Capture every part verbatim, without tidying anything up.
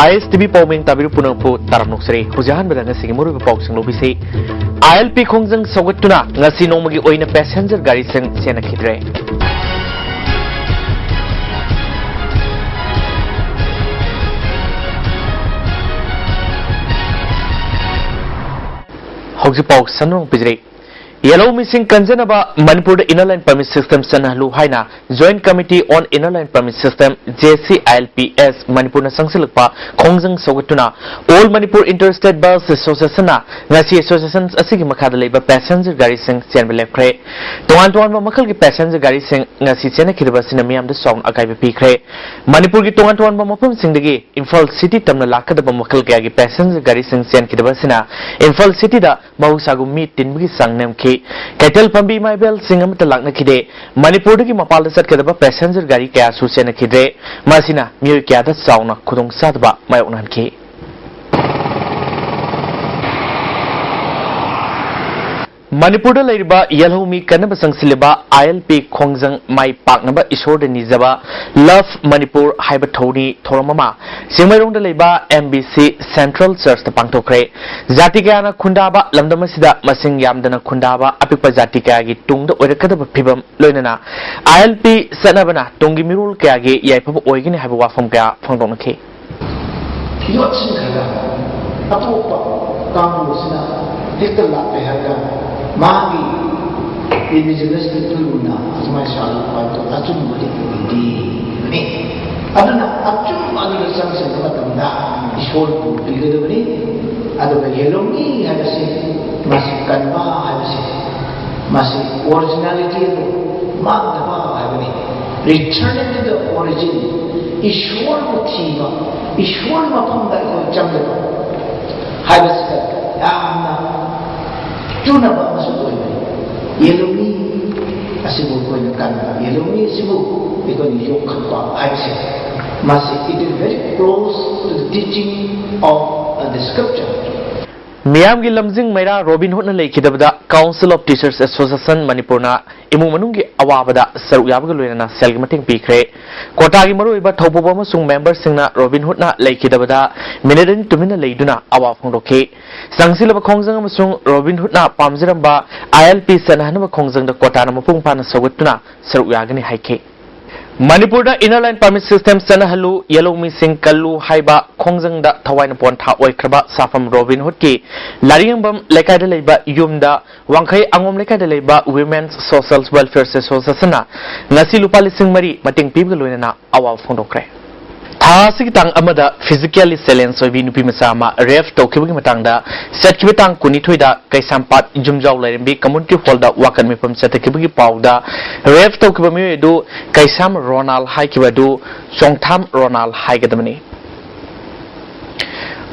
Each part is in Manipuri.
ꯑꯥꯏ ꯑꯦꯁ ꯇꯤ ꯚꯤ ꯄꯥꯎꯃꯤ ꯇꯥꯕꯤꯔꯤꯕ ꯄꯨꯝꯅꯃꯛꯄꯨ ꯇꯔꯥꯝꯅ ꯑꯣꯛꯆꯔꯤ꯫ ꯍꯧꯖꯤꯛ ꯑꯍꯥꯟꯕꯗ ꯉꯁꯤꯒꯤ ꯃꯔꯨꯑꯣꯏꯕ ꯄꯥꯎꯁꯤꯡ ꯂꯧꯕꯤꯁꯤ꯫ ꯑꯥꯏ ꯑꯦꯜ ꯄꯤ ꯈꯣꯡꯖꯪ ꯁꯧꯒꯠꯇꯨꯅ ꯉꯁꯤ ꯅꯣꯡꯃꯒꯤ ꯑꯣꯏꯅ ꯄꯦꯁꯦꯟꯖꯔ ꯒꯥꯔꯤꯁꯤꯡ ꯆꯦꯟꯅꯈꯤꯗ꯭ꯔꯦ꯫ ꯍꯧꯖꯤꯛ ꯄꯥꯎ ꯁꯟꯗꯣꯛꯅ ꯄꯤꯖꯔꯤ꯫ ꯌꯦꯜꯍꯧꯃꯤꯁꯤꯡ ꯀꯟꯖꯅꯕ ꯃꯅꯤꯄꯨꯔꯗ Inner Line Permit System ꯆꯠꯅꯍꯜꯂꯨ ꯍꯥꯏꯅ Joint Committee on Inner Line Permit System, J C I L P S, ꯃꯅꯤꯄꯨꯔꯅ ꯆꯪꯁꯤꯜꯂꯛꯄ ꯈꯣꯡꯖꯪ ꯁꯧꯒꯠꯇꯨꯅ All Manipur Inter-State Bus Association-ꯅ ꯉꯁꯤ association ꯑꯁꯤꯒꯤ ꯃꯈꯥꯗ ꯂꯩꯕ ꯄꯦꯁꯦꯟꯖꯔ ꯒꯥꯔꯤꯁꯤꯡ ꯆꯦꯟꯕ ꯂꯦꯞꯈ꯭ꯔꯦ꯫ ꯇꯣꯉꯥꯟ ꯇꯣꯉꯥꯟꯕ ꯃꯈꯜꯒꯤ ꯄꯦꯁꯦꯟꯖꯔ ꯒꯥꯔꯤꯁꯤꯡ ꯉꯁꯤ ꯆꯦꯟꯅꯈꯤꯗꯕ ꯑꯁꯤꯅ ꯃꯤꯌꯥꯝꯗ ꯆꯥꯎꯅ ꯑꯀꯥꯏꯕ ꯄꯤꯈ꯭ꯔꯦ꯫ ꯃꯅꯤꯄꯨꯔꯒꯤ ꯇꯣꯉꯥꯟ ꯇꯣꯉꯥꯟꯕ ꯃꯐꯝꯁꯤꯡꯗꯒꯤ ꯏꯝꯐꯥꯜ ꯁꯤꯇꯤ ꯇꯝꯅ ꯂꯥꯛꯀꯗꯕ ꯃꯈꯜ ꯀꯌꯥꯒꯤ ꯄꯦꯁꯦꯟꯖꯔ ꯒꯥꯔꯤꯁꯤꯡ ꯆꯦꯟꯈꯤꯗꯕ ꯑꯁꯤꯅ ꯏꯝꯐꯥꯜ ꯁꯤꯇꯤꯗ ꯃꯍꯧꯁꯥꯒꯨꯝ ꯃꯤ ꯇꯤꯟꯕꯒꯤ ꯆꯥꯡ ꯅꯦꯝꯈꯤ꯫ ꯀꯩꯊꯦꯜ ꯐꯝꯕꯤ ꯏꯃꯥ ꯏꯕꯦꯜꯁꯤꯡ ꯑꯃꯠꯇ ꯂꯥꯛꯅꯈꯤꯗꯦ꯫ ꯃꯅꯤꯄꯨꯔꯗꯒꯤ ꯃꯄꯥꯟꯗ ꯆꯠꯀꯗꯕ ꯄꯦꯁꯦꯟꯖꯔ ꯒꯥꯔꯤ ꯀꯌꯥꯁꯨ ꯆꯦꯟꯅꯈꯤꯗ꯭ꯔꯦ꯫ ꯃꯁꯤꯅ ꯃꯤꯑꯣꯏ ꯀꯌꯥꯗ ꯆꯥꯎꯅ ꯈꯨꯗꯣꯡꯆꯥꯗꯕ ꯃꯥꯌꯣꯛꯅꯍꯟꯈꯤ꯫ ꯃꯅꯤꯄꯨꯔꯗ ꯂꯩꯔꯤꯕ ꯌꯦꯜꯍꯧꯃꯤ ꯀꯟꯅꯕ ꯆꯪꯁꯤꯜꯂꯤꯕ ꯑꯥꯏ ꯑꯦꯜ ꯄꯤ ꯈꯣꯡꯖꯪ ꯃꯥꯏ ꯄꯥꯛꯅꯕ ꯏꯁꯣꯔꯗ ꯅꯤꯖꯕ Love Manipur ꯍꯥꯏꯕ ꯊꯧꯅꯤ ꯊꯧꯔꯝ ꯑꯃ ꯆꯤꯡꯃꯩꯔꯣꯡꯗ ꯂꯩꯕ M B C Central Church-ꯇ ꯄꯥꯡꯊꯣꯛꯈ꯭ꯔꯦ꯫ ꯖꯥꯇꯤ ꯀꯌꯥꯅ ꯈꯨꯟꯗꯥꯕ ꯂꯝꯗꯝ ꯑꯁꯤꯗ ꯃꯁꯤꯡ ꯌꯥꯝꯗꯅ ꯈꯨꯟꯗꯥꯕ ꯑꯄꯤꯛꯄ ꯖꯥꯇꯤ ꯀꯌꯥꯒꯤ ꯇꯨꯡꯗ ꯑꯣꯏꯔꯛꯀꯗꯕ ꯐꯤꯕꯝ, ꯂꯣꯏꯅꯅ ꯑꯥꯏ ꯑꯦꯜ ꯄꯤ ꯆꯠꯅꯕꯅ ꯇꯨꯡꯒꯤ ꯃꯤꯔꯣꯜ ꯀꯌꯥꯒꯤ ꯌꯥꯏꯐꯕ ꯑꯣꯏꯒꯅꯤ ꯍꯥꯏꯕ ꯋꯥꯐꯝ ꯀꯌꯥ ꯐꯣꯡꯗꯣꯛꯅꯈꯤ꯫ ꯌꯣꯠꯁꯤꯟꯈ꯭ꯔꯒ ꯑꯇꯣꯞꯄ ꯀꯥꯡꯕꯨꯁꯤꯅ ꯍꯦꯛꯇ ꯂꯥꯛꯂꯦ ꯍꯥꯏꯔꯒ ꯃꯥꯒꯤ indigenous people-ꯅ ꯑꯗꯨꯃꯥꯏꯅ ꯁꯥꯔꯛꯄ ꯍꯥꯏꯕꯗꯣ ꯑꯆꯨꯝꯕꯗꯤ ꯑꯣꯏꯗꯦ꯫ ꯑꯗꯨꯅ ꯑꯆꯨꯝꯕ ꯑꯗꯨꯗ ꯆꯪꯁꯤꯟꯕ ꯃꯇꯝꯗ ꯏꯁꯣꯔꯕꯨ ꯄꯤꯒꯗꯕꯅꯤ꯫ ꯑꯗꯨꯒ ꯌꯦꯜꯍꯧꯃꯤ ꯍꯥꯏꯕꯁꯤ ꯃꯁꯤ ꯀꯟꯕ ꯍꯥꯏꯕꯁꯤ ꯃꯁꯤ originality ꯑꯗꯨ ꯃꯥꯡꯗꯕ ꯍꯥꯏꯕꯅꯤ꯫ Returning to the origin, ꯏꯁꯣꯔꯕꯨ ꯊꯤꯕ, ꯏꯁꯣꯔ ꯃꯐꯝꯗ ꯑꯩꯈꯣꯏ ꯆꯪꯖꯕ ꯍꯥꯏꯕꯁꯤꯗ ꯌꯥꯝꯅ ꯆꯨꯅꯕ ꯑꯃꯁꯨ ꯑꯣꯏꯕꯅꯤ꯫ ꯌꯦꯜꯍꯧꯃꯤ ꯑꯁꯤꯕꯨ ꯑꯩꯈꯣꯏꯅ ꯀꯟꯕ, ꯌꯦꯜꯍꯧꯃꯤ ꯑꯁꯤꯕꯨ ꯑꯩꯈꯣꯏꯅ ꯌꯣꯛꯈꯠꯄ ꯍꯥꯏꯕꯁꯦ, ꯃꯁꯤ it is very close to the teaching of, uh, the scripture. ꯃꯤꯌꯥꯝꯒꯤ ꯂꯝꯖꯤꯡ ꯃꯩꯔꯥ robin ꯍꯨꯗꯅ ꯂꯩꯈꯤꯗꯕꯗ Council of Teachers Association ꯃꯅꯤꯄꯨꯔꯅ ꯏꯃꯨꯡ ꯃꯅꯨꯡꯒꯤ ꯑꯋꯥꯕꯗ ꯁꯔꯨꯛ ꯌꯥꯕꯒ ꯂꯣꯏꯅꯅ ꯁꯦꯜꯒꯤ ꯃꯇꯦꯡ ꯄꯤꯈ꯭ꯔꯦ꯫ ꯀ꯭ꯋꯥꯇꯥꯒꯤ ꯃꯔꯨꯑꯣꯏꯕ ꯊꯧꯄꯨꯕ ꯑꯃꯁꯨꯡ ꯃꯦꯝꯕꯔꯁꯤꯡꯅ ꯔꯣꯕꯤꯟ ꯍꯨꯗꯅ ꯂꯩꯈꯤꯗꯕꯗ ꯃꯤꯅꯤꯠ ꯑꯅꯤ ꯇꯨꯃꯤꯟꯅ ꯂꯩꯗꯨꯅ ꯑꯋꯥꯕ ꯐꯣꯡꯗꯣꯛꯈꯤ꯫ ꯆꯪꯁꯤꯜꯂꯕ ꯈꯣꯡꯖꯪ ꯑꯃꯁꯨꯡ ꯔꯣꯕꯤꯟ ꯍꯨꯗꯅ ꯄꯥꯝꯖꯔꯝꯕ I L P ꯆꯠꯅꯍꯟꯅꯕ ꯈꯣꯡꯖꯪꯗ ꯀ꯭ꯋꯥꯇꯥꯅ ꯃꯄꯨꯡ ꯐꯥꯅ ꯁꯧꯒꯠꯇꯨꯅ ꯁꯔꯨꯛ ꯌꯥꯒꯅꯤ ꯍꯥꯏꯈꯤ꯫ ꯃꯅꯤꯄꯨꯔꯗ Inner Line Permit System ꯆꯠꯅꯍꯜꯂꯨ, ꯌꯦꯜꯍꯧꯃꯤꯁꯤꯡ ꯀꯜꯂꯨ ꯍꯥꯏꯕ ꯈꯣꯡꯖꯪꯗ ꯊꯋꯥꯏꯅ ꯄꯣꯟꯊꯥ ꯑꯣꯏꯈ꯭ꯔꯕ ꯁꯥꯐꯝ ꯔꯣꯕꯤꯟ ꯍꯨꯗꯀꯤ ꯂꯥꯏꯔꯤꯌꯦꯡꯕꯝ ꯂꯩꯀꯥꯏꯗ ꯂꯩꯕ ꯌꯨꯝꯗ ꯋꯥꯡꯈꯩ ꯑꯉꯣꯝ ꯂꯩꯀꯥꯏꯗ ꯂꯩꯕ Women's Social Welfare Associationꯅ ꯉꯁꯤ ꯂꯨꯄꯥ ꯂꯤꯁꯤꯡ ꯃꯔꯤ ꯃꯇꯦꯡ ꯄꯤꯕꯒ ꯂꯣꯏꯅꯅ ꯑꯋꯥꯕ ꯐꯣꯡꯗꯣꯛꯈ꯭ꯔꯦ꯫ ꯊꯥ ꯑꯁꯤꯒꯤ ꯇꯥꯡ ꯑꯃꯗ physically challenge ꯑꯣꯏꯕꯤ ꯅꯨꯄꯤ ꯃꯆꯥ ꯑꯃ rape ꯇꯧꯈꯤꯕꯒꯤ ꯃꯇꯥꯡꯗ ꯆꯠꯈꯤꯕ ꯇꯥꯡ ꯀꯨꯟꯅꯤꯊꯣꯏꯗ ꯀꯩꯁꯥꯝꯄꯥꯠ ꯌꯨꯝꯖꯥꯎ ꯂꯥꯏꯔꯦꯝꯕꯤ community hallꯗ ꯋꯥꯀꯠ ꯃꯤꯐꯝ ꯆꯠꯊꯈꯤꯕꯒꯤ ꯄꯥꯎꯗ rape ꯇꯧꯈꯤꯕ ꯃꯤꯑꯣꯏ ꯑꯗꯨ ꯀꯩꯁꯥꯝ ꯔꯣꯅꯥꯜ ꯍꯥꯏꯈꯤꯕ ꯑꯗꯨ ꯆꯣꯡꯊꯥꯝ ꯔꯣꯅꯥꯜ ꯍꯥꯏꯒꯗꯕꯅꯤ꯫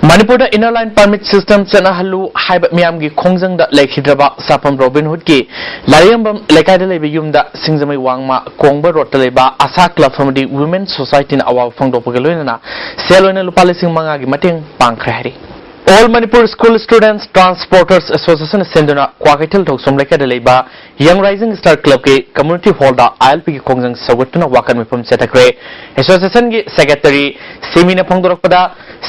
ꯃꯅꯤꯄꯨꯔꯗ Inner Line Permit System ꯆꯠꯅꯍꯜꯂꯨ ꯍꯥꯏꯕ ꯃꯤꯌꯥꯝꯒꯤ ꯈꯣꯡꯖꯪꯗ ꯂꯩꯈꯤꯗ꯭ꯔꯕ ꯁꯥꯐꯝ ꯔꯣꯕꯤꯟ ꯍꯨꯗꯀꯤ ꯂꯥꯏꯔꯦꯝꯕꯝ ꯂꯩꯀꯥꯏꯗ ꯂꯩꯕ ꯌꯨꯝꯗ ꯁꯤꯡꯖꯃꯩ ꯋꯥꯡꯃ ꯀꯣꯡꯕ ꯔꯣꯗꯇ ꯂꯩꯕ ꯑꯁꯥ ꯀ꯭ꯂꯕ ꯑꯃꯗꯤ Women Societyꯅ ꯑꯋꯥꯕ ꯐꯣꯡꯗꯣꯛꯄꯒ ꯂꯣꯏꯅꯅ ꯁꯦꯜ ꯑꯣꯏꯅ ꯂꯨꯄꯥ ꯂꯤꯁꯤꯡ ꯃꯉꯥꯒꯤ ꯃꯇꯦꯡ ꯄꯥꯡꯈ꯭ꯔꯦ ꯍꯥꯏꯔꯤ꯫ All Manipur School Students Transporters Associationꯅ ꯁꯤꯟꯗꯨꯅ ꯀ꯭ꯋꯥꯀꯩꯊꯦꯜ ꯊꯣꯛꯆꯣꯝ ꯂꯩꯀꯥꯏꯗ ꯂꯩꯕ Young Rising Star Clubꯀꯤ community hallꯗ I L Pꯒꯤ ꯈꯣꯡꯖꯪ ꯁꯧꯒꯠꯇꯨꯅ ꯋꯥꯀꯠ ꯃꯤꯐꯝ ꯆꯠꯊꯈ꯭ꯔꯦ꯫ Associationꯒꯤ secretary ꯁꯤꯃꯤꯅ ꯐꯣꯡꯗꯣꯔꯛꯄꯗ,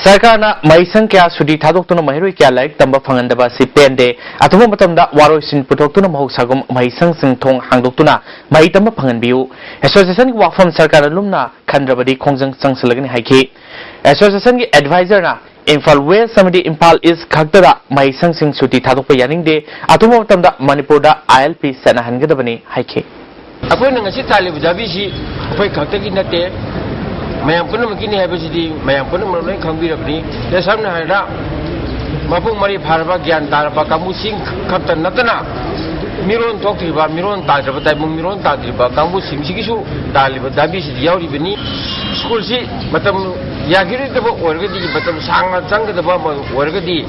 ꯁꯔꯀꯥꯔꯅ ꯃꯍꯩꯁꯪ ꯀꯌꯥ ꯁꯨꯇꯤ ꯊꯥꯗꯣꯛꯇꯨꯅ ꯃꯍꯩꯔꯣꯏ ꯀꯌꯥ ꯂꯥꯏꯔꯤꯛ ꯇꯝꯕ ꯐꯪꯍꯟꯗꯕ ꯑꯁꯤ ꯄꯦꯟꯗꯦ꯫ ꯑꯊꯨꯕ ꯃꯇꯝꯗ ꯋꯥꯔꯣꯏꯁꯤꯟ ꯄꯨꯊꯣꯛꯇꯨꯅ ꯃꯍꯧꯁꯥꯒꯨꯝ ꯃꯍꯩꯁꯪꯁꯤꯡ ꯊꯣꯡ ꯍꯥꯡꯗꯣꯛꯇꯨꯅ ꯃꯍꯩ ꯇꯝꯕ ꯐꯪꯍꯟꯕꯤꯌꯨ꯫ Associationꯒꯤ ꯋꯥꯐꯝ ꯁꯔꯀꯥꯔꯅ ꯂꯨꯝꯅ ꯈꯟꯗ꯭ꯔꯕꯗꯤ ꯈꯣꯡꯖꯪ ꯆꯪꯁꯤꯜꯂꯒꯅꯤ ꯍꯥꯏꯈꯤ꯫ Associationꯒꯤ advisorꯅ ꯏꯝꯐꯥꯜ West ꯑꯃꯗꯤ ꯏꯝꯐꯥꯜ East ꯈꯛꯇꯗ ꯃꯍꯩꯁꯪꯁꯤꯡ ꯁꯨꯇꯤ ꯊꯥꯗꯣꯛꯄ ꯌꯥꯅꯤꯡꯗꯦ, ꯑꯊꯨꯕ ꯃꯇꯝꯗ ꯃꯅꯤꯄꯨꯔꯗ I L P ꯆꯠꯅꯍꯟꯒꯗꯕꯅꯤ ꯍꯥꯏꯈꯤ꯫ ꯑꯩꯈꯣꯏꯅ ꯉꯁꯤ ꯇꯥꯜꯂꯤꯕ ꯗꯥꯕꯤꯁꯤ ꯑꯩꯈꯣꯏ ꯈꯛꯇꯒꯤ ꯅꯠꯇꯦ, ꯃꯌꯥꯝ ꯄꯨꯝꯅꯃꯛꯀꯤꯅꯤ ꯍꯥꯏꯕꯁꯤꯗꯤ ꯃꯌꯥꯝ ꯄꯨꯝꯅꯃꯛ ꯂꯣꯏ ꯈꯪꯕꯤꯔꯕꯅꯤ꯫ ꯁꯝꯅ ꯍꯥꯏꯔꯕꯗ, ꯃꯄꯨꯡ ꯃꯔꯩ ꯐꯥꯔꯕ, ꯒ꯭ꯌꯥꯟ ꯇꯥꯔꯕ ꯀꯥꯡꯕꯨꯁꯤꯡ ꯈꯛꯇ ꯅꯠꯇꯅ, ꯃꯤꯔꯣꯟ ꯊꯣꯛꯇ꯭ꯔꯤꯕ, ꯃꯤꯔꯣꯟ ꯇꯥꯗ꯭ꯔꯕ, ꯇꯥꯏꯕꯪ ꯃꯤꯔꯣꯟ ꯇꯥꯗ꯭ꯔꯤꯕ ꯀꯥꯡꯕꯨꯁꯤꯡꯁꯤꯒꯤꯁꯨ ꯇꯥꯜꯂꯤꯕ ꯗꯥꯕꯤꯁꯤꯗ ꯌꯥꯎꯔꯤꯕꯅꯤ꯫ ꯁ꯭ꯀꯨꯜꯁꯤ ꯃꯇꯝ ꯌꯥꯈꯤꯔꯣꯏꯗꯕ ꯑꯣꯏꯔꯒꯗꯤ, ꯃꯇꯝ ꯁꯥꯡꯅ ꯆꯪꯒꯗꯕ ꯑꯃ ꯑꯣꯏꯔꯒꯗꯤ,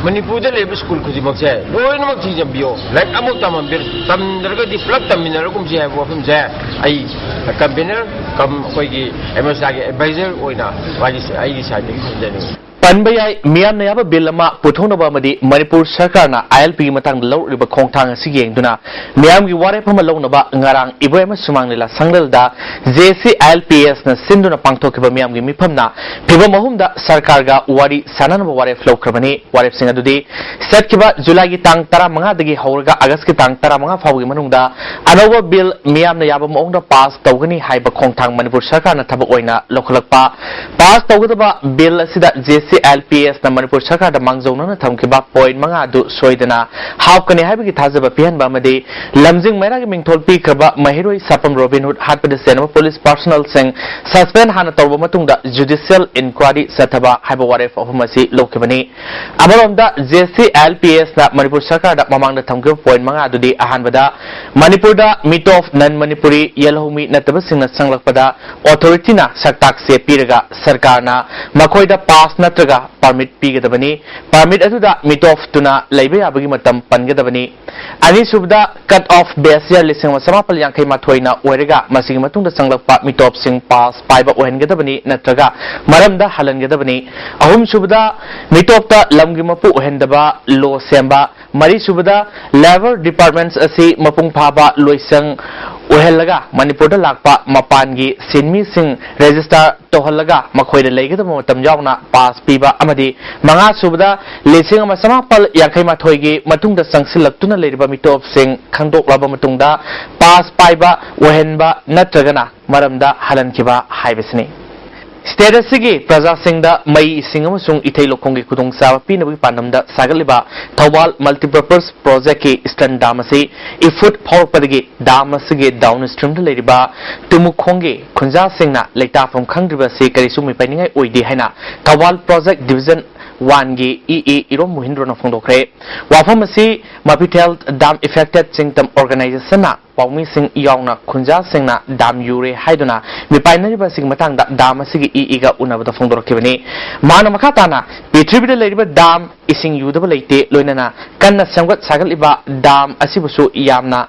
ꯃꯅꯤꯄꯨꯔꯗ ꯂꯩꯔꯤꯕ ꯁ꯭ꯀꯨꯜ ꯈꯨꯗꯤꯡꯃꯛꯁꯦ ꯂꯣꯏꯅꯃꯛ ꯊꯤꯡꯖꯤꯟꯕꯤꯌꯣ꯫ ꯂꯥꯏꯔꯤꯛ ꯑꯃꯨꯛ ꯇꯝꯍꯟꯕꯤꯔ-, ꯇꯝꯗ꯭ꯔꯒꯗꯤ ꯄꯨꯂꯞ ꯇꯝꯃꯤꯟꯅꯔꯒꯨꯝꯁꯤ ꯍꯥꯏꯕ ꯋꯥꯐꯝꯁꯦ ꯑꯩ convener cum ꯑꯩꯈꯣꯏꯒꯤ ꯑꯦꯝ ꯑꯦꯁ ꯑꯥꯏꯒꯤ advisor ꯑꯣꯏꯅ ꯃꯥꯒꯤ, ꯑꯩꯒꯤ sideꯗꯒꯤ ꯊꯝꯖꯅꯤꯡꯉꯤ꯫ ꯄꯟꯕ ꯌꯥꯏ, ꯃꯤꯌꯥꯝꯅ ꯌꯥꯕ ꯕꯤꯜ ꯑꯃ ꯄꯨꯊꯣꯛꯅꯕ ꯑꯃꯗꯤ ꯃꯅꯤꯄꯨꯔ ꯁꯔꯀꯥꯔꯅ ꯑꯥꯏ ꯑꯦꯜ ꯄꯤꯒꯤ ꯃꯇꯥꯡꯗ ꯂꯧꯔꯛꯂꯤꯕ ꯈꯣꯡꯊꯥꯡ ꯑꯁꯤ ꯌꯦꯡꯗꯨꯅ ꯃꯤꯌꯥꯝꯒꯤ ꯋꯥꯔꯦꯞ ꯑꯃ ꯂꯧꯅꯕ ꯉꯔꯥꯡ ꯏꯕꯣꯌꯥꯏꯃ ꯁꯨꯃꯥꯡ ꯂꯤꯂꯥ ꯁꯪꯂꯦꯜꯗ J C I L P ꯑꯦꯁꯅ ꯁꯤꯟꯗꯨꯅ ꯄꯥꯡꯊꯣꯛꯈꯤꯕ ꯃꯤꯌꯥꯝꯒꯤ ꯃꯤꯐꯝꯅ ꯐꯤꯚꯝ ꯑꯍꯨꯝꯗ ꯁꯔꯀꯥꯔꯒ ꯋꯥꯔꯤ ꯁꯥꯅꯅꯕ ꯋꯥꯔꯦꯞ ꯂꯧꯈ꯭ꯔꯕꯅꯤ꯫ ꯋꯥꯔꯦꯞꯁꯤꯡ ꯑꯗꯨꯗꯤ ꯆꯠꯈꯤꯕ ꯖꯨꯂꯥꯏꯒꯤ ꯇꯥꯡ ꯇꯔꯥꯃꯉꯥꯗꯒꯤ ꯍꯧꯔꯒ ꯑꯥꯒꯁꯀꯤ ꯇꯥꯡ ꯇꯔꯥꯃꯉꯥ ꯐꯥꯎꯕꯒꯤ ꯃꯅꯨꯡꯗ ꯑꯅꯧꯕ ꯕꯤꯜ ꯃꯤꯌꯥꯝꯅ ꯌꯥꯕ ꯃꯑꯣꯡꯗ ꯄꯥꯁ ꯇꯧꯒꯅꯤ ꯍꯥꯏꯕ ꯈꯣꯡꯊꯥꯡ ꯃꯅꯤꯄꯨꯔ ꯁꯔꯀꯥꯔꯅ ꯊꯕꯛ ꯑꯣꯏꯅ ꯂꯧꯈꯠꯂꯛꯄ꯫ ꯄꯥꯁ ꯇꯧꯒꯗꯕ ꯕꯤꯜ ꯑꯁꯤꯗ J C I L P ꯑꯦꯁꯅ Manipur ꯁꯔꯀꯥꯔꯗ ꯃꯥꯡꯖꯧꯅꯅ ꯊꯝꯈꯤꯕ ꯄꯣꯏꯟꯠ ꯃꯉꯥ ꯑꯗꯨ ꯁꯣꯏꯗꯅ ꯍꯥꯞꯀꯅꯤ ꯍꯥꯏꯕꯒꯤ ꯊꯥꯖꯕ ꯄꯤꯍꯟꯕ ꯑꯃꯗꯤ ꯂꯝꯖꯤꯡ ꯃꯩꯔꯥꯒꯤ ꯃꯤꯡꯊꯣꯜ ꯄꯤꯈ꯭ꯔꯕ ꯃꯍꯩꯔꯣꯏ ꯁꯥꯄꯝ ꯔꯣꯕꯤꯟ ꯍꯨꯗ ꯍꯥꯠꯄꯗ ꯁꯦꯟꯅꯕ ꯄꯨꯂꯤꯁ ꯄꯥꯔꯁꯣꯅꯦꯜꯁꯤꯡ ꯁꯁꯄꯦꯟ ꯍꯥꯟꯅ ꯇꯧꯔꯕ ꯃꯇꯨꯡꯗ ꯖꯨꯗꯤꯁꯤꯌꯦꯜ ꯏꯟꯀ꯭ꯋꯥꯔꯤ ꯆꯠꯊꯕ ꯍꯥꯏꯕ ꯋꯥꯔꯦꯞ ꯑꯍꯨꯝ ꯑꯁꯤ ꯂꯧꯈꯤꯕꯅꯤ꯫ ꯑꯃꯔꯣꯝꯗ J C I L P ꯑꯦꯁꯅ Manipur ꯁꯔꯀꯥꯔꯗ ꯃꯃꯥꯡꯗ ꯊꯝꯈꯤꯕ ꯄꯣꯏꯟꯠ ꯃꯉꯥ ꯑꯗꯨꯗꯤ ꯑꯍꯥꯟꯕꯗ ꯃꯅꯤꯄꯨꯔꯗ ꯃꯤꯇꯣꯞ ꯅꯟ ꯃꯅꯤꯄꯨꯔꯤ ꯌꯦꯜꯍꯧꯃꯤ ꯅꯠꯇꯕꯁꯤꯡꯅ ꯆꯪꯂꯛꯄꯗ ꯑꯣꯊꯣꯔꯤꯇꯤꯅ ꯁꯛꯇꯥꯛ ꯆꯦ ꯄꯤꯔꯒ ꯁꯔꯀꯥꯔꯅ ꯃꯈꯣꯏꯗ ꯄꯥꯁ ꯅꯠꯇ꯭ꯔꯒ ꯄꯥꯔꯃꯤꯠ ꯄꯤꯒꯗꯕꯅꯤ꯫ ꯄꯥꯔꯃꯤꯠ ꯑꯗꯨꯗ ꯃꯤꯇꯣꯞꯇꯨꯅ ꯂꯩꯕ ꯌꯥꯕꯒꯤ ꯃꯇꯝ ꯄꯟꯒꯗꯕꯅꯤ꯫ ꯑꯅꯤꯁꯨꯕꯗ ꯀꯠ ꯑꯣꯐ ꯕꯦꯁ ꯏꯌꯥꯔ ꯂꯤꯁꯤꯡ ꯑꯃ ꯆꯃꯥꯄꯜ ꯌꯥꯡꯈꯩ ꯃꯥꯊꯣꯏꯅ ꯑꯣꯏꯔꯒ ꯃꯁꯤꯒꯤ ꯃꯇꯨꯡꯗ ꯆꯪꯂꯛꯄ ꯃꯤꯇꯣꯞꯁꯤꯡ ꯄꯥꯁ ꯄꯥꯏꯕ ꯑꯣꯏꯍꯟꯒꯗꯕꯅꯤ ꯅꯠꯇ꯭ꯔꯒ ꯃꯔꯝꯗ ꯍꯜꯍꯟꯒꯗꯕꯅꯤ꯫ ꯑꯍꯨꯝꯁꯨꯕꯗ ꯃꯤꯇꯣꯞꯇ ꯂꯝꯒꯤ ꯃꯄꯨ ꯑꯣꯏꯍꯟꯗꯕ ꯂꯣ ꯁꯦꯝꯕ꯫ ꯃꯔꯤꯁꯨꯕꯗ ꯂꯦꯕꯔ ꯗꯤꯄꯥꯔꯠꯃꯦꯟꯠꯁ ꯑꯁꯤ ꯃꯄꯨꯡ ꯐꯥꯕ ꯂꯣꯏꯁꯪ ꯑꯣꯏꯍꯜꯂꯒ ꯃꯅꯤꯄꯨꯔꯗ ꯂꯥꯛꯄ ꯃꯄꯥꯟꯒꯤ ꯁꯤꯟꯃꯤꯁꯤꯡ ꯔꯦꯖꯤꯁꯇꯥꯔ ꯇꯧꯍꯜꯂꯒ ꯃꯈꯣꯏꯗ ꯂꯩꯒꯗꯕ ꯃꯇꯝ ꯌꯥꯎꯅ ꯄꯥꯁ ꯄꯤꯕ ꯑꯃꯗꯤ ꯃꯉꯥꯁꯨꯕꯗ ꯂꯤꯁꯤꯡ ꯑꯃ ꯆꯃꯥꯄꯜ ꯌꯥꯡꯈꯩ ꯃꯥꯊꯣꯏꯒꯤ ꯃꯇꯨꯡꯗ ꯆꯪꯁꯤꯜꯂꯛꯇꯨꯅ ꯂꯩꯔꯤꯕ ꯃꯤꯇꯣꯞꯁꯤꯡ ꯈꯪꯗꯣꯛꯂꯕ ꯃꯇꯨꯡꯗ ꯄꯥꯁ ꯄꯥꯏꯕ ꯑꯣꯏꯍꯟꯕ ꯅꯠꯇ꯭ꯔꯒꯅ ꯃꯔꯝꯗ ꯍꯜꯍꯟꯈꯤꯕ ꯍꯥꯏꯕꯁꯤꯅꯤ꯫ ꯁ꯭ꯇꯦꯠ ꯑꯁꯤꯒꯤ ꯄ꯭ꯔꯖꯥꯁꯤꯡꯗ ꯃꯩ, ꯏꯁꯤꯡ ꯑꯃꯁꯨꯡ ꯏꯊꯩ ꯂꯧꯈꯣꯡꯒꯤ ꯈꯨꯗꯣꯡꯆꯥꯕ ꯄꯤꯅꯕꯒꯤ ꯄꯥꯟꯗꯝꯗ ꯁꯥꯒꯠꯂꯤꯕ ꯊꯧꯕꯥꯜ ꯃꯜꯇꯤꯄꯔꯄꯁ ꯄ꯭ꯔꯣꯖꯦꯛꯀꯤ ꯏꯁꯇꯔꯟ ꯗꯥꯝ ꯑꯁꯤ ꯏꯐꯨꯠ ꯐꯥꯎꯔꯛꯄꯗꯒꯤ ꯗꯥꯝ ꯑꯁꯤꯒꯤ ꯗꯥꯎꯟ ꯁ꯭ꯇ꯭ꯔꯤꯝꯗ ꯂꯩꯔꯤꯕ ꯇꯨꯃꯨꯈꯣꯡꯒꯤ ꯈꯨꯟꯖꯥꯁꯤꯡꯅ ꯂꯩꯇꯥꯐꯝ ꯈꯪꯗ꯭ꯔꯤꯕ ꯑꯁꯤ ꯀꯔꯤꯁꯨ ꯃꯤꯄꯥꯏꯅꯤꯡꯉꯥꯏ ꯑꯣꯏꯗꯦ ꯍꯥꯏꯅ ꯊꯧꯕꯥꯜ ꯄ꯭ꯔꯣꯖꯦꯛ ꯗꯤꯕꯤꯖꯟ ꯋꯥꯟꯒꯤ ꯏ ꯏ ꯏꯔꯣꯝ ꯃꯣꯍꯤꯟꯗ꯭ꯔꯣꯅ ꯐꯣꯡꯗꯣꯛꯈ꯭ꯔꯦ꯫ ꯋꯥꯐꯝ ꯑꯁꯤ ꯃꯐꯤꯊꯦꯜ ꯗꯥꯝ ꯑꯦꯐꯦꯛꯇꯦꯗ ꯆꯤꯡꯇꯝ ꯑꯣꯔꯒꯅꯥꯏꯖꯦꯁꯟꯅ ꯄꯥꯎꯃꯤꯁꯤꯡ ꯌꯥꯎꯅ ꯈꯨꯟꯖꯥꯁꯤꯡꯅ ꯗꯥꯝ ꯌꯨꯔꯦ ꯍꯥꯏꯗꯨꯅ ꯃꯤꯄꯥꯏꯅꯔꯤꯕ ꯑꯁꯤꯒꯤ ꯃꯇꯥꯡꯗ ꯗꯥꯝ ꯑꯁꯤꯒꯤ ꯏ ꯏꯒ ꯎꯅꯕꯗ ꯐꯣꯡꯗꯣꯔꯛꯈꯤꯕꯅꯤ꯫ ꯃꯍꯥꯛꯅ ꯃꯈꯥ ꯇꯥꯅ ꯄ꯭ꯔꯤꯊꯤꯕꯤꯗ ꯂꯩꯔꯤꯕ ꯗꯥꯝ ꯏꯁꯤꯡ ꯌꯨꯗꯕ ꯂꯩꯇꯦ, ꯂꯣꯏꯅꯅ ꯀꯟꯅ ꯁꯦꯝꯒꯠ ꯁꯥꯒꯠꯂꯤꯕ ꯗꯥꯝ ꯑꯁꯤꯕꯨꯁꯨ ꯌꯥꯝꯅ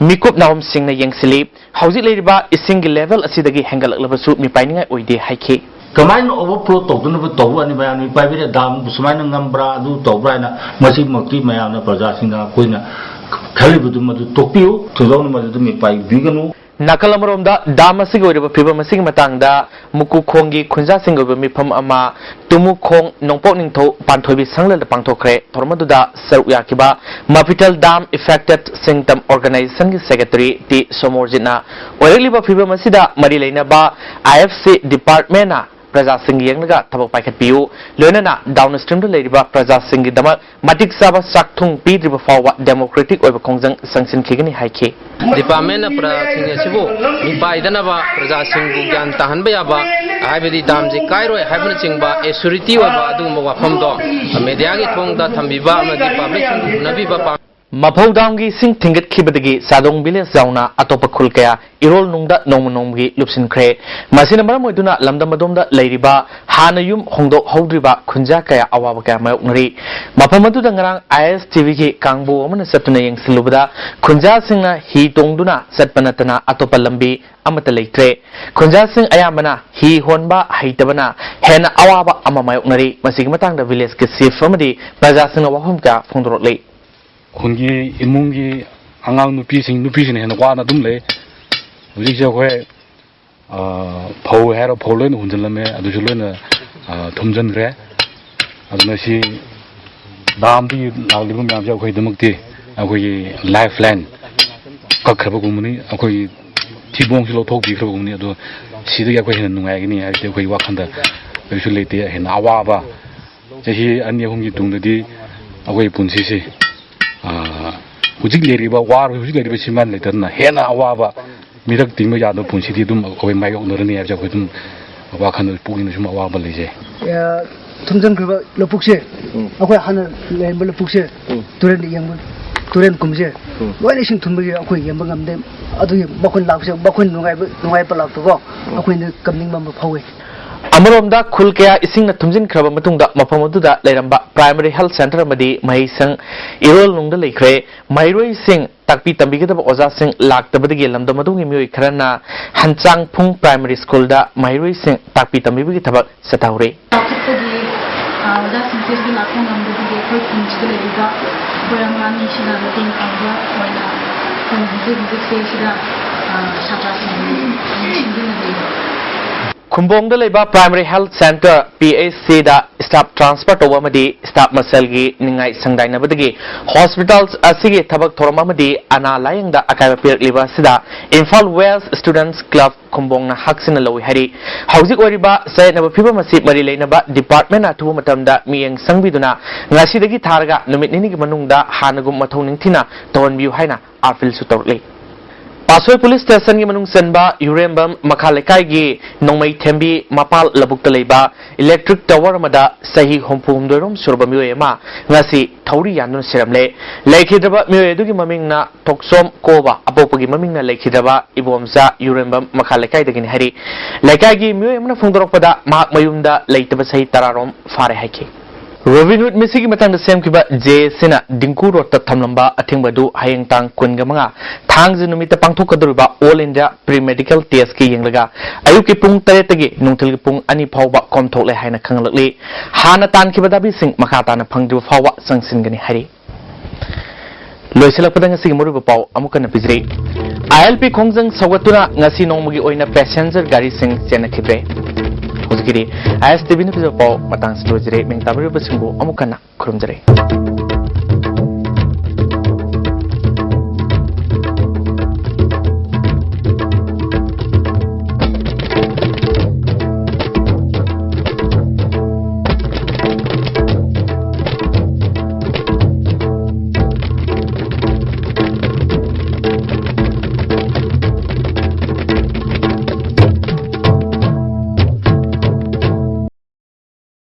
ꯃꯤꯀꯨꯞ ꯅꯥꯍꯨꯝꯁꯤꯡꯅ ꯌꯦꯡꯁꯤꯜꯂꯤ꯫ ꯍꯧꯖꯤꯛ ꯂꯩꯔꯤꯕ ꯏꯁꯤꯡꯒꯤ ꯂꯦꯚꯦꯜ ꯑꯁꯤꯗꯒꯤ ꯍꯦꯟꯒꯠꯂꯛꯂꯕꯁꯨ ꯃꯤꯄꯥꯏꯅꯤꯡꯉꯥꯏ ꯑꯣꯏꯗꯦ ꯍꯥꯏꯈꯤ꯫ ꯀꯃꯥꯏꯅ ꯑꯣꯚꯔꯐ꯭ꯂꯣ ꯇꯧꯗꯅꯕ ꯇꯧꯕ ꯑꯅꯤ ꯃꯌꯥꯝꯅ ꯄꯥꯏꯕꯤꯔꯦ, ꯗꯥꯝ ꯁꯨꯃꯥꯏꯅ ꯉꯝꯕ꯭ꯔꯥ, ꯑꯗꯨ ꯇꯧꯕ꯭ꯔꯥ ꯍꯥꯏꯅ, ꯃꯁꯤꯃꯛꯇꯤ ꯃꯌꯥꯝꯅ, ꯄ꯭ꯔꯖꯥꯁꯤꯡꯅ ꯑꯩꯈꯣꯏꯅ ꯈꯜꯂꯤꯕꯗꯨ ꯃꯗꯨ ꯇꯣꯛꯄꯤꯌꯨ, ꯊꯣꯏꯗꯣꯛꯅ ꯃꯗꯨꯗ ꯃꯤꯄꯥꯏꯕꯤꯒꯅꯨ꯫ ꯅꯥꯀꯜ ꯑꯃꯔꯣꯝꯗ, ꯗꯥꯝ ꯑꯁꯤꯒꯤ ꯑꯣꯏꯔꯤꯕ ꯐꯤꯕꯝ ꯑꯁꯤꯒꯤ ꯃꯇꯥꯡꯗ ꯃꯨꯀꯨꯈꯣꯡꯒꯤ ꯈꯨꯟꯖꯥꯁꯤꯡꯒꯤ ꯑꯣꯏꯕ ꯃꯤꯐꯝ ꯑꯃ ꯇꯨꯃꯨꯈꯣꯡ ꯅꯣꯡꯄꯣꯛ ꯅꯤꯡꯊꯧ ꯄꯥꯟꯊꯣꯏꯕꯤ ꯁꯪꯂꯦꯜꯗ ꯄꯥꯡꯊꯣꯛꯈ꯭ꯔꯦ꯫ ꯊꯧꯔꯝ ꯑꯗꯨꯗ ꯁꯔꯨꯛ ꯌꯥꯈꯤꯕ ꯃꯐꯤꯇꯜ ꯗꯥꯝ ꯏꯐꯦꯛꯇꯦꯠ ꯁꯤꯡꯇꯝ ꯑꯣꯔꯒꯅꯥꯏꯖꯦꯁꯟꯒꯤ ꯁꯦꯀ꯭ꯔꯦꯇꯔꯤ ꯇꯤ ꯁꯣꯃꯣꯔꯖꯤꯠꯅ ꯑꯣꯏꯔꯛꯂꯤꯕ ꯐꯤꯕꯝ ꯑꯁꯤꯗ ꯃꯔꯤ ꯂꯩꯅꯕ ꯑꯥꯏ ꯑꯦꯐ ꯁꯤ ꯗꯤꯄꯥꯔꯠꯃꯦꯟꯅ ꯄ꯭ꯔꯖꯥꯁꯤꯡ ꯌꯦꯡꯂꯒ ꯊꯕꯛ ꯄꯥꯏꯈꯠꯄꯤꯌꯨ, ꯂꯣꯏꯅꯅ ꯗꯥꯎꯟ ꯁ꯭ꯇ꯭ꯔꯤꯝꯗ ꯂꯩꯔꯤꯕ ꯄ꯭ꯔꯖꯥꯁꯤꯡꯒꯤꯗꯃꯛ ꯃꯇꯤꯛ ꯆꯥꯕ ꯆꯥꯛꯊꯨꯡ ꯄꯤꯗ꯭ꯔꯤꯕ ꯐꯥꯎꯕ ꯗꯦꯃꯣꯀ꯭ꯔꯦꯇꯤꯛ ꯑꯣꯏꯕ ꯈꯣꯡꯖꯪ ꯆꯪꯁꯤꯟꯈꯤꯒꯅꯤ ꯍꯥꯏꯈꯤ꯫ ꯗꯤꯄꯥꯔꯠꯃꯦꯟꯅ ꯄ꯭ꯔꯖꯥꯁꯤꯡ ꯑꯁꯤꯕꯨ ꯃꯤꯄꯥꯏꯗꯅꯕ, ꯄ꯭ꯔꯖꯥꯁꯤꯡꯕꯨ ꯒ꯭ꯌꯥꯟ ꯇꯥꯍꯟꯕ ꯌꯥꯕ, ꯍꯥꯏꯕꯗꯤ ꯗꯥꯝꯁꯤ ꯀꯥꯏꯔꯣꯏ ꯍꯥꯏꯕꯅꯆꯤꯡꯕ ꯑꯦꯁꯨꯔꯤꯇꯤ ꯑꯣꯏꯕ ꯑꯗꯨꯒꯨꯝꯕ ꯋꯥꯐꯝꯗꯣ ꯃꯦꯗꯤꯌꯥꯒꯤ ꯊꯣꯡꯗ ꯊꯝꯕꯤꯕ ꯑꯃꯗꯤ ꯄꯕ꯭ꯂꯤꯛꯁꯤꯡꯕꯨ ꯎꯅꯕꯤꯕ ꯄꯥꯝ- ꯃꯐꯧ ꯗꯥꯝꯒꯤ ꯏꯁꯤꯡ ꯊꯤꯡꯒꯠꯈꯤꯕꯗꯒꯤ ꯆꯥꯗꯣꯡ ꯚꯤꯂꯦꯖ ꯌꯥꯎꯅ ꯑꯇꯣꯞꯄ ꯈꯨꯜ ꯀꯌꯥ ꯏꯔꯣꯜ ꯅꯨꯡꯗ ꯅꯣꯡꯃ ꯅꯣꯡꯃꯒꯤ ꯂꯨꯞꯁꯤꯟꯈ꯭ꯔꯦ꯫ ꯃꯁꯤꯅ ꯃꯔꯝ ꯑꯣꯏꯗꯨꯅ ꯂꯝꯗꯝ ꯑꯗꯣꯝꯗ ꯂꯩꯔꯤꯕ ꯍꯥꯟꯅ ꯌꯨꯝ ꯍꯣꯡꯗꯣꯛꯍꯧꯗ꯭ꯔꯤꯕ ꯈꯨꯟꯖꯥ ꯀꯌꯥ ꯑꯋꯥꯕ ꯀꯌꯥ ꯃꯥꯌꯣꯛꯅꯔꯤ꯫ ꯃꯐꯝ ꯑꯗꯨꯗ ꯉꯔꯥꯡ ꯑꯥꯏ ꯑꯦꯁ ꯇꯤ ꯚꯤꯒꯤ ꯀꯥꯡꯕꯨ ꯑꯃꯅ ꯆꯠꯇꯨꯅ ꯌꯦꯡꯁꯤꯜꯂꯨꯕꯗ, ꯈꯨꯟꯖꯥꯁꯤꯡꯅ ꯍꯤ ꯇꯣꯡꯗꯨꯅ ꯆꯠꯄ ꯅꯠꯇꯅ ꯑꯇꯣꯞꯄ ꯂꯝꯕꯤ ꯑꯃꯠꯇ ꯂꯩꯇ꯭ꯔꯦ꯫ ꯈꯨꯟꯖꯥꯁꯤꯡ ꯑꯌꯥꯝꯕꯅ ꯍꯤ ꯍꯣꯟꯕ ꯍꯩꯇꯕꯅ ꯍꯦꯟꯅ ꯑꯋꯥꯕ ꯑꯃ ꯃꯥꯌꯣꯛꯅꯔꯤ꯫ ꯃꯁꯤꯒꯤ ꯃꯇꯥꯡꯗ ꯚꯤꯂꯦꯖꯀꯤ ꯆꯤꯐ ꯑꯃꯗꯤ ꯄ꯭ꯔꯖꯥꯁꯤꯡꯅ ꯋꯥꯐꯝ ꯀꯌꯥ ꯐꯣꯡꯗꯣꯔꯛꯂꯤ꯫ ꯈꯨꯟꯒꯤ ꯏꯃꯨꯡꯒꯤ ꯑꯉꯥꯡ ꯅꯨꯄꯤꯁꯤꯡ, ꯅꯨꯄꯤꯁꯤꯡꯅ ꯍꯦꯟꯅ ꯋꯥꯅ ꯑꯗꯨꯝ ꯂꯩ꯫ ꯍꯧꯖꯤꯛꯁꯦ ꯑꯩꯈꯣꯏ, ꯑ, ꯐꯧ ꯍꯥꯏꯔꯣ, ꯐꯧ ꯂꯣꯏꯅ ꯍꯨꯟꯖꯤꯜꯂꯝꯃꯦ, ꯑꯗꯨꯁꯨ ꯂꯣꯏꯅ, ꯑ, ꯊꯨꯝꯖꯤꯟꯈ꯭ꯔꯦ꯫ ꯑꯗꯨꯅ ꯁꯤ ꯗꯥꯝꯗꯒꯤ ꯂꯥꯛꯂꯤꯕ ꯃꯌꯥꯝꯁꯦ ꯑꯩꯈꯣꯏꯒꯤꯗꯃꯛꯇꯤ ꯑꯩꯈꯣꯏꯒꯤ ꯂꯥꯏꯐ ꯂꯥꯏꯟ ꯀꯛꯈ꯭ꯔꯕꯒꯨꯝꯕꯅꯤ, ꯑꯩꯈꯣꯏꯒꯤ ꯊꯤꯕꯣꯡꯁꯨ ꯂꯧꯊꯣꯛꯄꯤꯈ꯭ꯔꯕꯒꯨꯝꯕꯅꯤ꯫ ꯑꯗꯣ ꯁꯤꯗꯒꯤ ꯑꯩꯈꯣꯏ ꯍꯦꯟꯅ ꯅꯨꯡꯉꯥꯏꯒꯅꯤ ꯍꯥꯏꯕꯗꯤ ꯑꯩꯈꯣꯏꯒꯤ ꯋꯥꯈꯜꯗ ꯀꯔꯤꯁꯨ ꯂꯩꯇꯦ꯫ ꯍꯦꯟꯅ ꯑꯋꯥꯕ ꯆꯍꯤ ꯑꯅꯤ ꯑꯍꯨꯝꯒꯤ ꯇꯨꯡꯗꯗꯤ ꯑꯩꯈꯣꯏ ꯄꯨꯟꯁꯤꯁꯤ, ꯑ, ꯍꯧꯖꯤꯛ ꯂꯩꯔꯤꯕ ꯋꯥꯔ-, ꯍꯧꯖꯤꯛ ꯂꯩꯔꯤꯕ ꯁꯤꯃꯥꯟ ꯂꯩꯇꯗꯅ ꯍꯦꯟꯅ ꯑꯋꯥꯕ, ꯃꯤꯔꯛ ꯇꯤꯡꯕ ꯌꯥꯗꯕ ꯄꯨꯟꯁꯤꯗꯤ ꯑꯗꯨꯝ ꯑꯩꯈꯣꯏ ꯃꯥꯌꯣꯛꯅꯔꯅꯤ ꯍꯥꯏꯕꯁꯦ ꯑꯩꯈꯣꯏ ꯑꯗꯨꯝ ꯋꯥꯈꯜꯗ, ꯄꯨꯛꯅꯤꯡꯗ ꯁꯨꯝ ꯑꯋꯥꯕ ꯂꯩꯖꯩ꯫ ꯑ, ꯊꯨꯝꯖꯤꯟꯈ꯭ꯔꯤꯕ ꯂꯧꯕꯨꯛꯁꯦ, ꯎꯝ꯫ ꯑꯩꯈꯣꯏ ꯍꯥꯟꯅ ꯂꯩꯔꯝꯕ ꯂꯧꯕꯨꯛꯁꯦ, ꯎꯝ꯫ ꯇꯨꯔꯦꯟ ꯌꯦꯡꯕ, ꯇꯨꯔꯦꯟ ꯀꯨꯝꯁꯦ, ꯎꯝ꯫ ꯂꯣꯏꯅ ꯏꯁꯤꯡ ꯊꯨꯝꯕꯒꯤ ꯑꯩꯈꯣꯏ ꯌꯦꯡꯕ ꯉꯝꯗꯦ꯫ ꯑꯗꯨꯒꯤ ꯃꯈꯣꯏ ꯂꯥꯛꯄꯁꯦ, ꯃꯈꯣꯏ ꯅꯨꯡꯉꯥꯏꯕ, ꯅꯨꯡꯉꯥꯏꯕ ꯂꯥꯛꯄꯀꯣ, ꯎꯝ꯫ ꯑꯩꯈꯣꯏꯅ ꯀꯞꯅꯤꯡꯕ ꯑꯃ ꯐꯥꯎꯋꯤ꯫ ꯑꯃꯔꯣꯝꯗ, ꯈꯨꯜ ꯀꯌꯥ ꯏꯁꯤꯡꯅ ꯊꯨꯝꯖꯤꯟꯈ꯭ꯔꯕ ꯃꯇꯨꯡꯗ ꯃꯐꯝ ꯑꯗꯨꯗ ꯂꯩꯔꯝꯕ primary health centre ꯑꯃꯗꯤ ꯃꯍꯩꯁꯪ ꯏꯔꯣꯜꯅꯨꯡꯗ ꯂꯩꯈ꯭ꯔꯦ꯫ ꯃꯍꯩꯔꯣꯏꯁꯤꯡ ꯇꯥꯛꯄꯤ ꯇꯝꯕꯤꯒꯗꯕ ꯑꯣꯖꯥꯁꯤꯡ ꯂꯥꯛꯇꯕꯗꯒꯤ ꯂꯝꯗꯝ ꯑꯗꯨꯒꯤ ꯃꯤꯑꯣꯏ ꯈꯔꯅ ꯍꯟꯆꯥꯡꯐꯨꯡ primary schoolꯗ ꯃꯍꯩꯔꯣꯏꯁꯤꯡ ꯇꯥꯛꯄꯤ ꯇꯝꯕꯤꯕꯒꯤ ꯊꯕꯛ ꯆꯠꯊꯍꯧꯔꯤ꯫ ꯆꯥꯎꯈꯠꯄꯒꯤ, ꯑ, ꯑꯣꯖꯥꯁꯤꯡꯁꯦ ꯁꯤꯗ ꯂꯥꯛꯄ ꯉꯝꯗꯕꯒꯤ ꯑꯩꯈꯣꯏ ꯈꯨꯟꯁꯤꯗ ꯂꯩꯔꯤꯕ ꯑꯩꯈꯣꯏ ꯑꯉꯥꯡ ꯑꯅꯤꯁꯤꯅ ꯃꯇꯦꯡ ꯄꯥꯡꯕ ꯑꯣꯏꯅ ꯑꯩꯈꯣꯏꯅ ꯍꯧꯖꯤꯛ ꯍꯧꯖꯤꯛꯁꯦ ꯁꯤꯗ, ꯑ, ꯁꯥꯇ꯭ꯔꯁꯤꯡ ꯁꯤꯟꯗꯨꯅ ꯂꯩꯔꯤ꯫ ꯈꯨꯝꯕꯣꯡꯗ ꯂꯩꯕ primary health centre, P H Cꯗ staff transfer ꯇꯧꯕ ꯑꯃꯗꯤ staff ꯃꯁꯦꯜꯒꯤ ꯅꯤꯡꯉꯥꯏ ꯁꯪꯗꯥꯏꯅꯕꯗꯒꯤ hospitals ꯑꯁꯤꯒꯤ ꯊꯕꯛ ꯊꯧꯔꯝ ꯑꯃꯗꯤ ꯑꯅꯥ ꯂꯥꯌꯦꯡꯗ ꯑꯀꯥꯏꯕ ꯄꯤꯔꯛꯂꯤꯕ ꯑꯁꯤꯗ ꯏꯝꯐꯥꯜ West Students Club ꯈꯨꯝꯕꯣꯡꯅ ꯍꯛꯁꯤꯟꯅ ꯂꯧꯏ ꯍꯥꯏꯔꯤ꯫ ꯍꯧꯖꯤꯛ ꯑꯣꯏꯔꯤꯕ ꯆꯌꯦꯠꯅꯕ ꯐꯤꯕꯝ ꯑꯁꯤ ꯃꯔꯤ ꯂꯩꯅꯕ departmentꯅ ꯑꯊꯨꯕ ꯃꯇꯝꯗ ꯃꯤꯠꯌꯦꯡ ꯆꯪꯕꯤꯗꯨꯅ ꯉꯁꯤꯗꯒꯤ ꯊꯥꯔꯒ ꯅꯨꯃꯤꯠ ꯅꯤꯅꯤꯒꯤ ꯃꯅꯨꯡꯗ ꯍꯥꯟꯅꯒꯨꯝ ꯃꯊꯧ ꯅꯤꯡꯊꯤꯅ ꯇꯧꯍꯟꯕꯤꯌꯨ ꯍꯥꯏꯅ appealꯁꯨ ꯇꯧꯔꯛꯂꯤ꯫ ꯄꯥꯠꯁꯣꯏ police stationꯒꯤ ꯃꯅꯨꯡ ꯆꯟꯕ ꯌꯨꯔꯦꯝꯕꯝ ꯃꯈꯥ ꯂꯩꯀꯥꯏꯒꯤ ꯅꯣꯡꯃꯩ ꯊꯦꯝꯕꯤ ꯃꯄꯥꯜ ꯂꯧꯕꯨꯛꯇ ꯂꯩꯕ electric tower ꯑꯃꯗ ꯆꯍꯤ ꯍꯨꯝꯐꯨ ꯍꯨꯝꯗꯣꯏꯔꯣꯝ ꯁꯨꯔꯕ ꯃꯤꯑꯣꯏ ꯑꯃ ꯉꯁꯤ ꯊꯧꯔꯤ ꯌꯥꯟꯗꯨꯅ ꯁꯤꯔꯝꯂꯦ꯫ ꯂꯩꯈꯤꯗ꯭ꯔꯕ ꯃꯤꯑꯣꯏ ꯑꯗꯨꯒꯤ ꯃꯃꯤꯡꯅ ꯊꯣꯛꯆꯣꯝ ꯀꯣꯕ, ꯑꯄꯣꯛꯄꯒꯤ ꯃꯃꯤꯡꯅ ꯂꯩꯈꯤꯗ꯭ꯔꯕ ꯏꯕꯣꯝꯆꯥ, ꯌꯨꯔꯦꯝꯕꯝ ꯃꯈꯥ ꯂꯩꯀꯥꯏꯗꯒꯤꯅꯤ ꯍꯥꯏꯔꯤ꯫ ꯂꯩꯀꯥꯏꯒꯤ ꯃꯤꯑꯣꯏ ꯑꯃꯅ ꯐꯣꯡꯗꯣꯔꯛꯄꯗ ꯃꯍꯥꯛ ꯃꯌꯨꯝꯗ ꯂꯩꯇꯕ ꯆꯍꯤ ꯇꯔꯥꯔꯣꯝ ꯐꯥꯔꯦ ꯍꯥꯏꯈꯤ꯫ Robinhood ꯃꯤꯁꯤꯒꯤ ꯃꯇꯥꯡꯗ ꯁꯦꯝꯈꯤꯕ J Aꯅ ꯗꯤꯡꯀꯨ ꯔꯣꯗꯇ ꯊꯝꯂꯝꯕ ꯑꯊꯤꯡꯕ ꯑꯗꯨ ꯍꯌꯦꯡ ꯇꯥꯡ ꯀꯨꯟꯒ ꯃꯉꯥ ꯊꯥꯡꯖ ꯅꯨꯃꯤꯠꯇ ꯄꯥꯡꯊꯣꯛꯀꯗꯧꯔꯤꯕ All India Pre-Medical Testꯀꯤ ꯌꯦꯡꯂꯒ ꯑꯌꯨꯛꯀꯤ ꯄꯨꯡ ꯇꯔꯦꯠꯇꯒꯤ ꯅꯨꯡꯊꯤꯜꯒꯤ ꯄꯨꯡ ꯑꯅꯤ ꯐꯥꯎꯕ ꯀꯣꯝꯊꯣꯛꯂꯦ ꯍꯥꯏꯅ ꯈꯪꯂꯛꯂꯤ꯫ ꯍꯥꯟꯅ ꯇꯥꯟꯈꯤꯕ ꯗꯥꯕꯤꯁꯤꯡ ꯃꯈꯥ ꯇꯥꯅ ꯐꯪꯗ꯭ꯔꯤꯕ ꯐꯥꯎꯕ ꯆꯪꯁꯤꯟꯒꯅꯤ ꯍꯥꯏꯔꯤ꯫ ꯂꯣꯏꯁꯤꯜꯂꯛꯄꯗ ꯉꯁꯤꯒꯤ ꯃꯔꯨꯑꯣꯏꯕ ꯄꯥꯎ ꯑꯃꯨꯛ ꯍꯟꯅ ꯄꯤꯖꯔꯤ꯫ I L P ꯈꯣꯡꯖꯪ ꯁꯧꯒꯠꯇꯨꯅ ꯉꯁꯤ ꯅꯣꯡꯃꯒꯤ ꯑꯣꯏꯅ passenger ꯒꯥꯔꯤꯁꯤꯡ ꯆꯦꯟꯅꯈꯤꯗ꯭ꯔꯦ꯫ ꯍꯧꯖꯤꯛꯀꯤꯗꯤ I S T Vꯅ ꯄꯤꯖꯕ ꯄꯥꯎ ꯃꯇꯥꯡꯁꯤꯗ ꯂꯣꯏꯖꯔꯦ꯫ ꯃꯤꯡ ꯇꯥꯕꯤꯔꯤꯕꯁꯤꯡꯕꯨ ꯑꯃꯨꯛ ꯍꯟꯅ ꯈꯨꯔꯨꯝꯖꯔꯤ꯫